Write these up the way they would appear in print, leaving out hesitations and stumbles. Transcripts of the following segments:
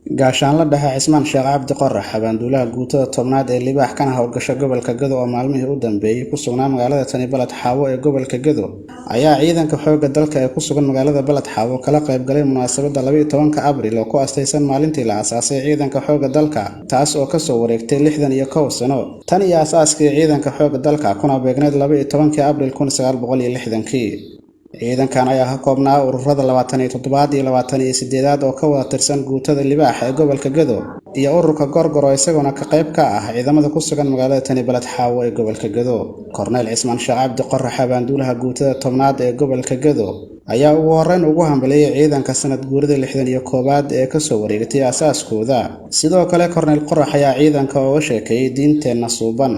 Gaashaanle Dhexe Cismaan Sheekh Cabdi Qorax, abaanduulaha guutada 10aad ee Libaax kana howlgasha gobolka Gedo oo maalmihii u dambeeyay ku sugnaa magaalada tani Balad Xaawo ee gobolka Gedo, ayaa ciidanka xoogga dalka ee ku sugan magaalada Balad Xaawo kala qayb galay munaasabadda 12-ka Abriil oo ku astaysan maalintii la aasaasay ciidanka xoogga dalka, taas oo kasoo wareegtay 61 sano tan iyo aasaaskii ciidanka xoogga dalka, kuna beegneyd 12-kii Abriil 1960-kii. Ciidankan ayaa ka koobnaa ururada 27aad iyo 28aad oo ka wada tirsan guutada Libaax ee gobolka Gedo iyo ururka Gorgor oo isaguna ka qayb ka ah ciidamada ku sugan magaalada tani Balad Xaawo ee gobolka Gedo. Korneyl Cismaan Sheekh Cabdi Qorax, abaanduulaha guutada 10aad ee gobolka Gedo, ayaa ugu horreyn ugu hambaliyey ciidanka sanad guurida 61aad ee kasoo wareegatay aasaaskooda. Sidoo kale, Korneyl Qorax ayaa ciidanka uga sheekeeyey diinteenna suuban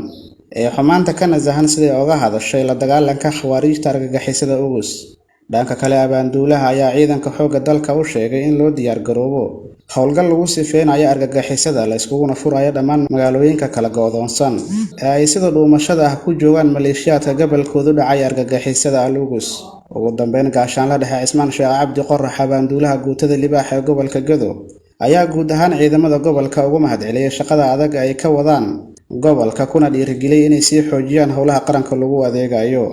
ee xumaanta ka nasahan siday oga hadashay la dagaalanka khawaariijta argagixisada ugus. Dhanka kale, abaanduulaha ayaa ciidanka xoogga dalka u sheegay in loo diyaargaroobo howlgal lagu sifeynayo argagixisada, la iskuguna furayo dhammaan magaalooyinka kala go'doonsan ee ay sida dhuumashada ah ku joogaan maleeshiyaadka gobolkoodu dhacay argagixisada al ugus. Ugu dambeyn, Gaashaanle Dhexe Cismaan Sheekh Cabdi Qorax, abaanduulaha guutada Libaax ee gobolka Gedo, ayaa guud ahaan ciidamada gobolka ugu mahadceliyey shaqada adag ay ka wadaan gobolka, kuna dhiirigeliyey inay sii xoojiyaan howlaha qaranka lagu adeegayo.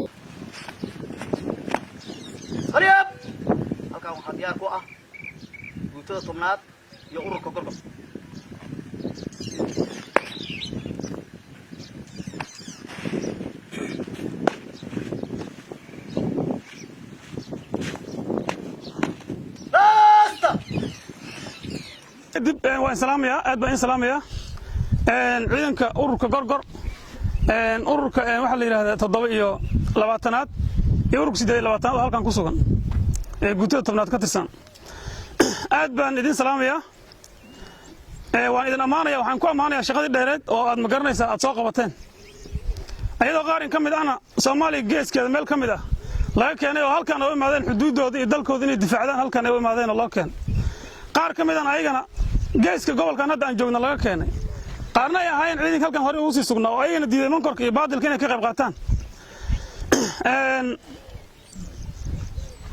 Halkan waxaa diyaar ku ah guutada 10aad iyo ururka Gorgor. Kadib waan salaamayaa, aad baan in salaamayaa ciidanka ururka Gorgor, ururka waxaa la yidhahdaa 27aad iyo ururka 28aad oo halkan ku sugan ee guutada 10aad ka tirsan. Aad baan idin salaamayaa, waan idin ammaanaya. Waxaan ku ammaanayaa shaqadii dheereed oo aad ma garanaysaa aad soo qabateen, ayadoo qaar in ka mid ahna Soomaaliya geeskeeda meel ka mid ah laga keenay oo halkan ay u imaadeen xuduuddooda iyo dalkooda inay difaacdaan. Halkan ay u imaadeen oo loo keenay. Qaar ka midana ayagana geeska gobolkan hadda aan joogna laga keenay. Qaarna ay ahaayeen ciidanka halkan hore ugu sii sugnaa oo ayagana diiday mankorka iyo baadilka inay ka qayb qaataan.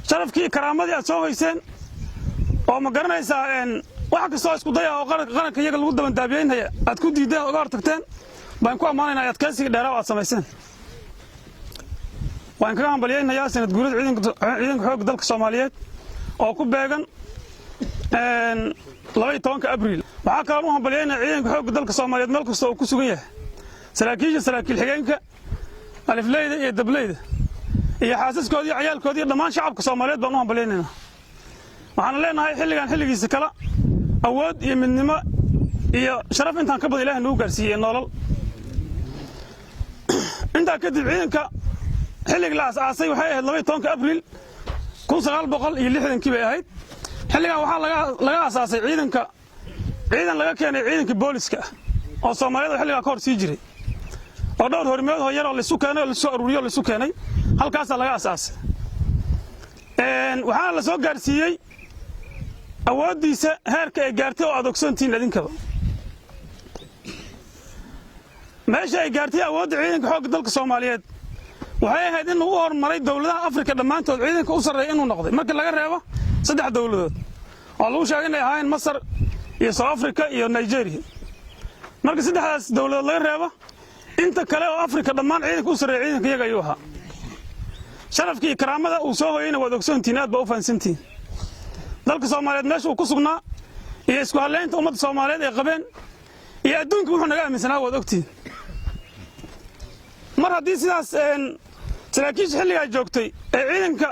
Sharafkii iyo karaamadii aad soo hoyseen oo ma garanaysaa wax kastoo isku daya oo qaranka iyaga lagu dabandaabiyeynaya aad ku diideen oo uga hortagteen baan ku ammaanaynaa. Adkaysiga dheeraa oo aad samayseen waan kaga hambalyaynayaa sanad guurada ciidanka xoogga dalka Soomaaliyeed oo ku beegan 12-ka Abriil. Waxaa kaloon u hambalyaynaya ciidanka xoogga dalka Soomaaliyeed meel kasta uu ku sugan yahay, saraakiisha, saraakiil xigeenka, alifleyda iyo dableyda iyo xaasaskooda iyo ciyaalkooda iyo dhammaan shacabka Soomaaliyeed baan u hambalyaynaynaa. Waxaana leenahay xilligan xilligiisa kala awood iyo midnimo iyo sharaf intaan ka badan Ilahay nagu gaarsiiyey nolol. Intaa kadib, ciidanka xilligii la asaasay waxay ahayd 12-ka Abriil 1960-kii bay ahayd. Xilligan waxaa laga asaasay ciidanka ciidan laga keenay ciidanka booliska ah oo Soomaaliyada oo xilligaa ka hor sii jiray oo dhowr hormood oo yar oo laisu keenay oo laisu aruuriyo oo laisu keenay, halkaasaa laga asaasay. Waxaana la soo gaarsiiyey awooddiisa heerka ay gaartay oo aad ogsoontihiin idinkaba. Meesha ay gaartay awoodda ciidanka xoogga dalka Soomaaliyeed waxay ahayd inuu u horumaray dowladaha Afrika dhammaantood, ciidanka u sarreeya inuu noqday marka laga reebo saddex dowladood oo lagu sheegay inay ahaayeen Masar iyo South Africa iyo Nigeria. Marka saddexdaas dowladood laga reebo, inta kale oo Afrika dhammaan ciidanka u sarreeya ciidanka iyaga ayuu ahaa. Sharafkii iyo karaamada uu soo hoyeyna waad ogsoontihiin, aad baa u fahansantihiin. Dalka Soomaaliyeed meesha uu ku sugnaa iyo isku hadlaynta ummadda Soomaaliyeed ay qabeen iyo adduunka wuxuu naga aaminsanaa waad ogtihiin. Mar haddii sidaas saraakiisha xilligaa joogtay ee ciidanka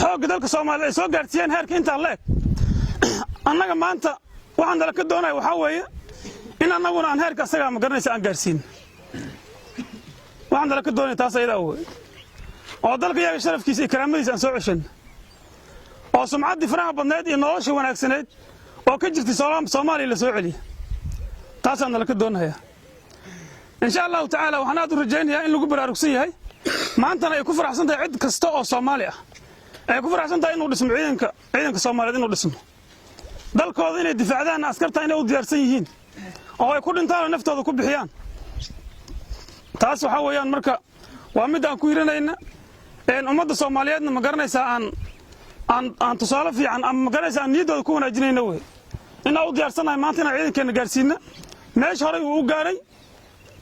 xoogga dalka Soomaaliyeed ay soo gaarsiiyeen heerka intaa la eg, annaga maanta waxaan nala ka doonaya waxaa weeye in annaguna aan heerka asagaa ma garanaysa aan gaarsiin. Waxaan nala ka doonaya taas ayadaa wey, oo dalka iyaga sharafkiisa iyo karaamadiisa aan soo ceshan, oo sumcaddii faraha badneed iyo nolosha wanaagsaneyd oo ka jirtay Soomaaliya la soo celiya. Taasaan nala ka doonaya insha Allahu tacaala. Waxaan aad u rajaynayaa in lagu baraarugsan yahay maantana ay ku faraxsan tahay cid kasta oo Soomaali ah, ay ku faraxsan tahay inuu dhismo ciidanka Soomaaliyeed, inuu dhismo dalkooda, inay difaacdaan, askarta inay u diyaarsan yihiin oo ay ku dhintaan oo naftooda ku bixiyaan. Taas waxaa weeyaan marka waa mid aan ku hiranayna. Ummadda Soomaaliyeedna ma garanaysaa aan tusaale fiican ama ma garanaysaa aan niyaddooda ku wanaajinayna wey. Inaan u diyaarsannahay maanta inaan ciidankeenna gaarsiinna meesha horey uu u gaaray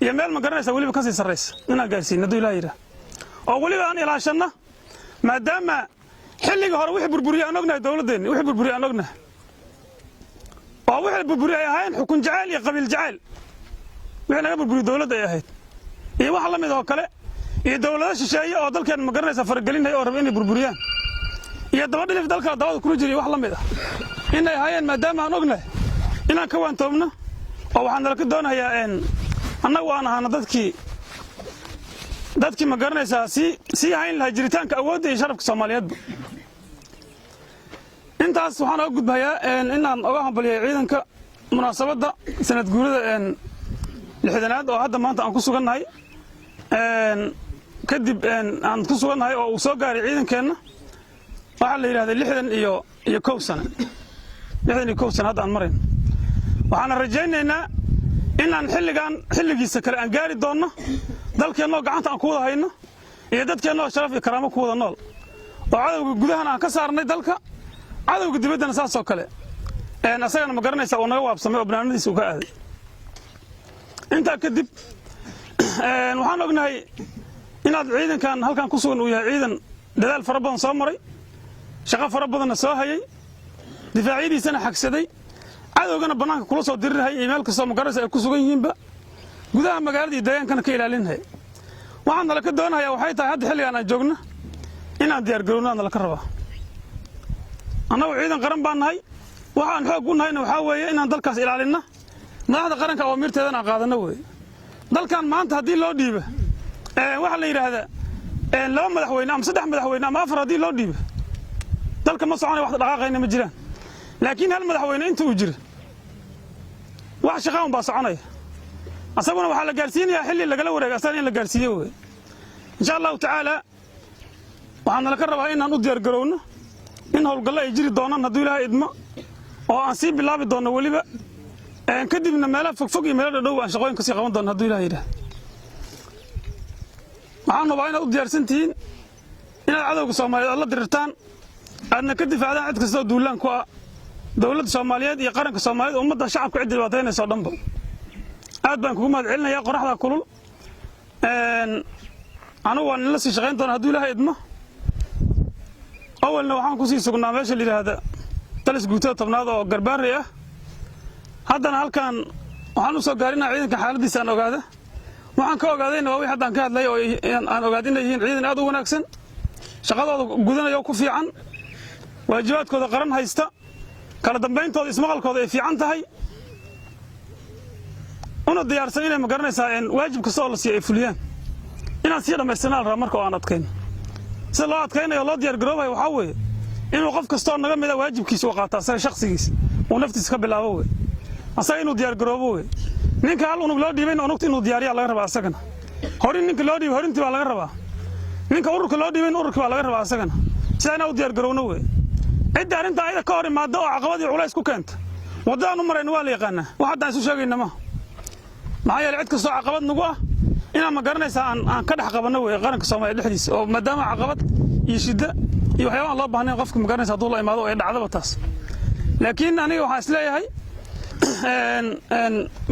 iyo meel, ma garanaysaa, weliba ka sii sarraysa inaan gaarsiinno, hadduu Ilaah yidhaah, oo weliba aan ilaashanna, maadaama xilligii hore wixii burburiyey aan ognahay, dowladdeenni wixii burburiyey aan ognahay, oo wixii burburiyey ay ahayn xukun jacayl iyo qabiil jacayl. Wixii naga burburiyey dowladda ay ahayd iyo wax la mid oo kale, iyo dowlado shisheeye oo dalkeen, ma garanaysaa, faragelinaya oo raba inay burburiyaan, iyo dabadhilif dalka dabada kula jira iyo wax la mid ah inay ahaayeen. Maadaama aan ognahay, inaan ka waantoobno oo waxaan nala ka doonayaa annagu aan ahaano dadkii, ma garanaysaa, sii hayn lahaa jiritaanka awoodda iyo sharafka Soomaaliyeedba. Intaas waxaan oga gudbayaa inaan oga hambaliyay ciidanka munaasabadda sanad guurada 60aad oo hadda maanta aan ku sugannahay, kadib aan ku sugannahay oo uu soo gaaray ciidankeenna waxaa la yidhahda 61 sano, 61 sano hadda aan marayn. Waxaana rajaynaynaa inaan xilligan xilligiisa kale aan gaari doonno dalkeennoo gacanta aan ku wada hayno iyo dadkeennoo sharaf iyo karaamo ku wada nool, oo cadowga gudahana aan ka saarnay dalka, cadowga dibaddana saasoo kale asagana, ma garanaysaa, uu naga waabsamay oo banaanadiisa uu ka aaday. Intaa kadib, waxaan ognahay inaad ciidankan halkan ku sugan uu yahay ciidan dadaal fara badan soo maray, shaqo fara badanna soo hayay, difaacyadiisana xagsaday, cadowgana bannaanka kula soo dirirhay iyo meel kastoo, ma garanaysa, ay ku sugan yihiinba, gudaha magaalada iyo deegaankana ka ilaalinhay. Waxaan nala ka doonayaa waxay tahay hadda xilligaan aan joogno inaan diyaargarowno nala ka rabaa. Annagu ciidan qaran baan nahay. Waxaan xoog u nahayna waxaa weeye inaan dalkaas ilaalinno, madaxda qaranka awaamiirteedana aan qaadanno weeye. Dalkan maanta haddii loo dhiibo, waxaa la yidhaahdaa, laba madaxweyne ama saddex madaxweyne ama afar haddii loo dhiibo, dalka ma soconaya, wax dhaqaaqayna ma jiraan. Laakiin hal madaxweyne inta uu jira, wax shaqaa un baa soconaya. Asaguna waxaa la gaarsiinayaa xilli lagala wareega, asagana in la gaarsiiyo wey, insha Allahu tacaala. Waxaa nala ka rabaa inaan u diyaar garowno in howlgallo ay jiri doonaan, hadduu Ilaahay idmo, oo aan sii bilaabi doonno weliba, kadibna meelo fogfog iyo meelo dhadhow aan shaqooyin kasii qaban doonno, hadduu Ilahay yidhaah. Waxaan hubaa inaad u diyaarsan tihiin inaad cadowga Soomaaliyeed aad la dirirtaan, aadna ka difaacdaan cid kastoo duulaan ku ah dowladda Soomaaliyeed iyo qaranka Soomaaliyeed, ummadda shacabka ciddi dhibaataynaysa o dhanba. Aad baan kugu mahad celinayaa. Qoraxda kulul, anigu waan nila sii shaqayn doona, hadduu Ilaahay idmo. Awalna waxaan kusii sugnaa meesha la yidhaahda talis guutada 10aad oo Garbaarey ah. Haddana halkan waxaan u soo gaarinaa ciidanka xaaladiisa aan ogaada. Waxaan ka ogaadayna waa wixii haddaan ka hadlay, oo aan ogaad inay yihiin ciidan aad u wanaagsan, shaqadooda gudanaya ku fiican, waajibaadkooda qaran haysta, kala dambayntooda, ismaqalkooda ay fiican tahay, una diyaarsan inay, ma garanaysaa, waajib kasta oo la siiyo ay fuliyaan. Inaan sii dhammaystirnaa la rabaa marka oo aan adkayno. Sida loo adkaynayo, loo diyaar garoobayo, waxaa weeye inuu qof kastoo naga mida waajibkiisa uu qaato, asaga shakhsigiisa uu naftiisa ka bilaabo wey, asaga inuu diyaar garoobo wey. Ninka hal unug loo dhiibayna unugta inuu diyaariyaa laga rabaa asagana. Horin ninka loo dhiibay, horintii baa laga rabaa. Ninka ururka loo dhiibayna, ururkii baa laga rabaa asagana. Sidaa inaan u diyaar garowno wey. Cidda arrinta ayada ka hor imaadda oo caqabad iyo culays ku keenta, waddadaan u marayna waa la yaqaanaa. Wax haddaan isu sheegayna maha. Maxaa yeeley, cid kastoo caqabad nagu ah inaan, ma garanaysaa, aan ka dhex qabanno wey qaranka Soomaaliya dhexdiisa, oo maadaama caqabad iyo shidda iyo waxyaaba aan loo baahnayn qofka, ma garanaysa, hadduu la imaado oo ay dhacdaba taas. Laakiin aniga waxaan is leeyahay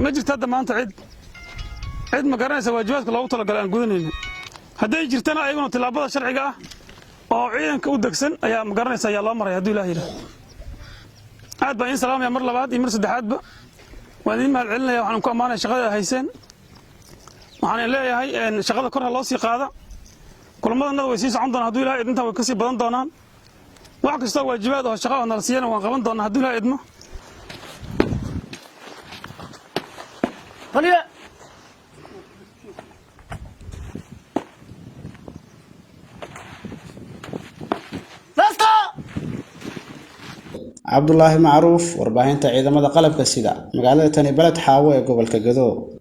ma jirto hadda maanta cid, ma garanaysa, waajibaadka loogu talagalay aan gudanaynin. Hadday jirtana, ayaguna tillaabada sharciga ah oo ciidanka u degsan ayaa, ma garanaysa, ayaa loo maraya, hadduu Ilaah yidhaah. Aad baan idiin salaamaya mar labaad iyo mar saddexaadba. Waan idiin mahad celinaya. Waxaan ku ammaanaya shaqada aad hayseen. Waxaan leeyahay shaqada kor ha loo sii qaada. Kulamadanada way sii socon doonaan, hadduu Ilahay idintaa way ka sii badan doonaan. Wax kastoo waajibaad oo shaqa oo nala siiyana waan qaban doonaa, hadduu Ilahay idmo. Taliye. Let's go! Cabdulaahi Macruuf, warbaahinta ciidamada qalabka sida, magaalada tani Baled Xaawo ee gobolka Gado.